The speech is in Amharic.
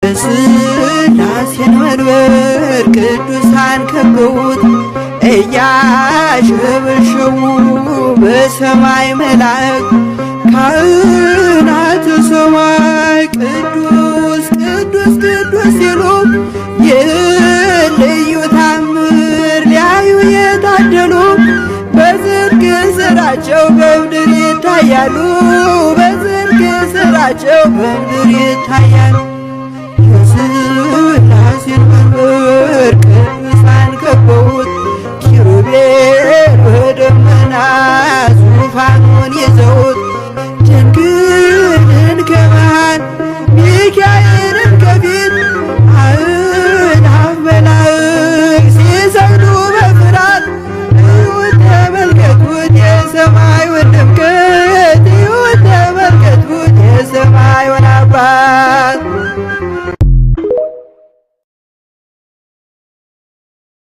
የሥላሴን መንበር ቅዱሳን ከበውት እያሸበሸቡ በሰማይ መላእክት ካህናተ ሰማይ ቅዱስ ቅዱስ ቅዱስ ሲሉ ይህን ልዩ ታምር ሊያዩ የታደሉ በጽድቅ ስራቸው በምድር ይታያሉ። በጽድቅ ስራቸው በምድር ይታያሉ።